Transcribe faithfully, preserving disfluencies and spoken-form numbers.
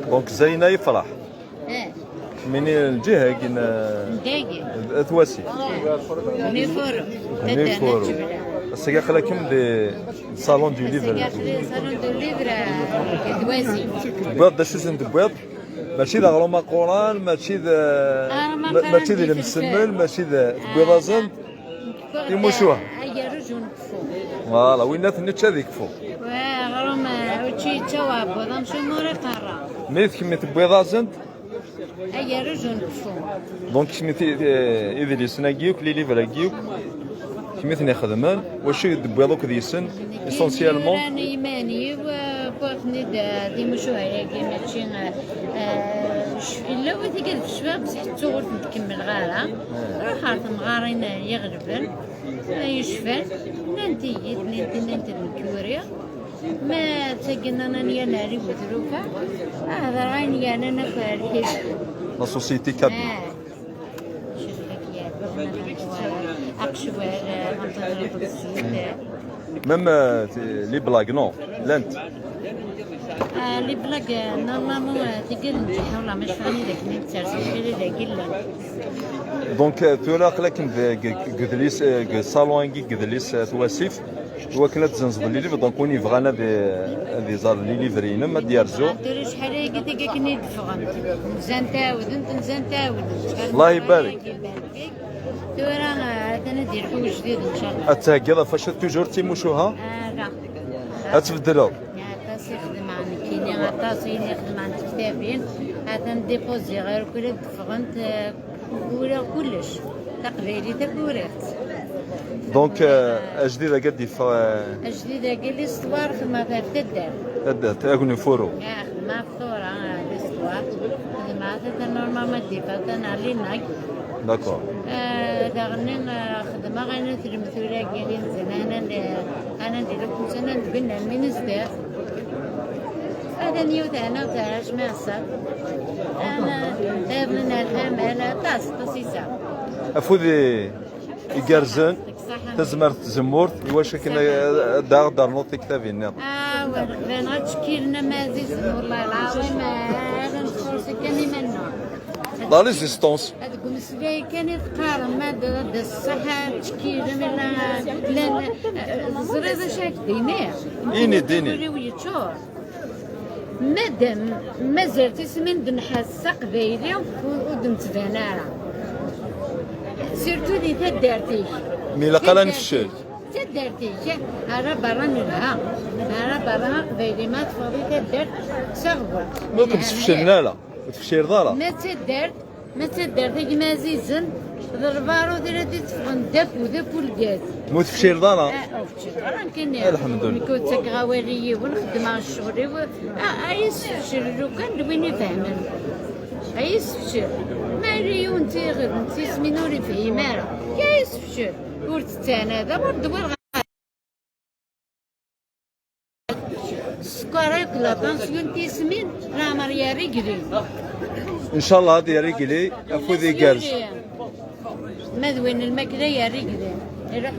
Donc Zayna yefreḥ. Eh. Mini lǧiha-agi n Dagi. At Wasif. Nifuru. Nifuru. Ass-agi aql-akem di Salon du Livre. Ass-agi aql-i Salon du Livre, eh, d Wasif. Tewwiḍ-d acu i sen-tewwiḍ? Mačči d aɣrum aquran, mačči d, aɣrum ma-, aquran mačči d d lemsemmel, mačči d, tewwiḍ-asen-d timucuha. Agerruj n ukeffay. Voilà, winna ten-nečča ad ikfu. Wa, aɣrum, eh, učči yečča uɛebbuḍ amcum ur iqerra. Mi d kemm i tewwiḍ-asen-d? Agerruj n ukeffay. Donc kemm i ti-, eh, idlisen-agi akk, les livres-agi akk, kemm i ten-ixedmen, wacu i d-tewwiḍ akk deg-sen, essentiellement? Iran iman-iw, eh, wwiɣ-ten-id, eh, timucuha-agi, mačči, eh, eh, yella wid i ad fecfeɣ, bṣeḥ ttuɣ ur ten-tkemmleɣ ara. Ruḥ ɣer temɣarin, eh, iɣelben, eh, yecfan, nnant-iyi-d, nnant, nnant-d nekk uriɣ. Ma d tagi nnan yan ar iwet lufa, ahder ayen yernan akk ar lḥiz. La société kabyle. Ah. Aqecwal, aqecwal, aqecwal. Même, euh, les blagues, non, llant. Ah, les blagues, euh, normalement, euh, tigi d nǧiḥ, wallah, ma cfan i d akken i d-ters, mačči d dagi llan. Donc, euh, tura aql-aken deg, deg, deg udlis, euh, deg salon-agi, deg udlis, euh, At Wasif. Iwakken ad tzenzeḍ les livres, donc win yebɣan ad, ad iẓer les livres-inem, ad d-yerzu. Tura acḥal ayagi tigi akken i d-ffɣent. Nzant ɛawdent, nzant ɛawdent. Allah ibarik. Tura, eh, atan ad d-ilḥu ujdid, ncallah. Ad theggiḍ ɣef wacu toujours d timucuha? Ala. Ad tbeddleḍ? Aṭas i xedmeɣ nekkini, aṭas i xedmeɣ n tektabin. Atan dipuziɣ, ar kul ad d-ffɣent, eh, Uriɣ kullec. Taqbaylit akk uriɣ-tt. Donc, euh, ajdid-agi ad d-yeffeɣ, euh, ajdid-agi, l'histoire, xedmeɣ ɣef taddart. Taddart, Agnu Furu. Ah, xedmeɣ ɣef tura, ah, l'histoire. Xedmeɣ ɣef taddart, normalement, ad d-yeffeɣ atan ɣer l'inag. D'accord. Ah, daɣen, ah, xedmeɣ ayen n tlemtura-agi, inzen, anan, ah, anan di lxemsa, anan deg unnar ministère. Atan yiwet hna tɛac mi ɛṣab. Ana, iḍelli nerḥa, mala aṭas, aṭas yesɛa. Afud i-, igerrzen, tazmert n tzemmurt, i wacu akken ad d-aɣ-d-ternuḍ tiktabin nniḍen. Ah, wa, bɣan ad ttcekkilen am ɛzizen, wallahi lɛaḍim, ah, ad nxuṣṣ kan iman-nneɣ. La résistance. Deg umeslay kan i teqqarem, ma d, d ṣṣeḥ ad ttekkilem, ila llan, teẓriḍ acu ak d-iniɣ? Ini-d, ini. Ul-iw yeččur. Madam, mazal tismin d-nḥas s aqbayli ur, ur d-nettban ara. Surtout di taddart-ik. Mi ilaq ara nefcel. Taddart-ik, ara berra nelha. Ara berra aqbayli ma teffeɣ di taddart s aɣbel. Ma ur kem-sfeclen ara. Ur tefcileḍ ara. Ma d taddart, ma d taddart a gma ɛzizen, d lbarud ara d-iteffɣen d akk, d akk ulgaz. Ma ur tefcileḍ ara. Ah, ur fcileɣ ara nekkini. Lḥemdullah. Nekk ur ttakeɣ awal i yiwen, xeddmeɣ ccɣel-iw. Ah, ay yessefcel lukan d win ifehmen. Ay yessefcel. Ma yella yiwen d tiɣ-, d tismin ur ifhim ara. Ay yessefcel. Ur tettanada, ur d-wwiɣ Sskeṛ akk la tension n tismin, leɛmer yerra igli. Ncallah ad yerr igli, afud igerrez. Ma d win lmakla yerra igli.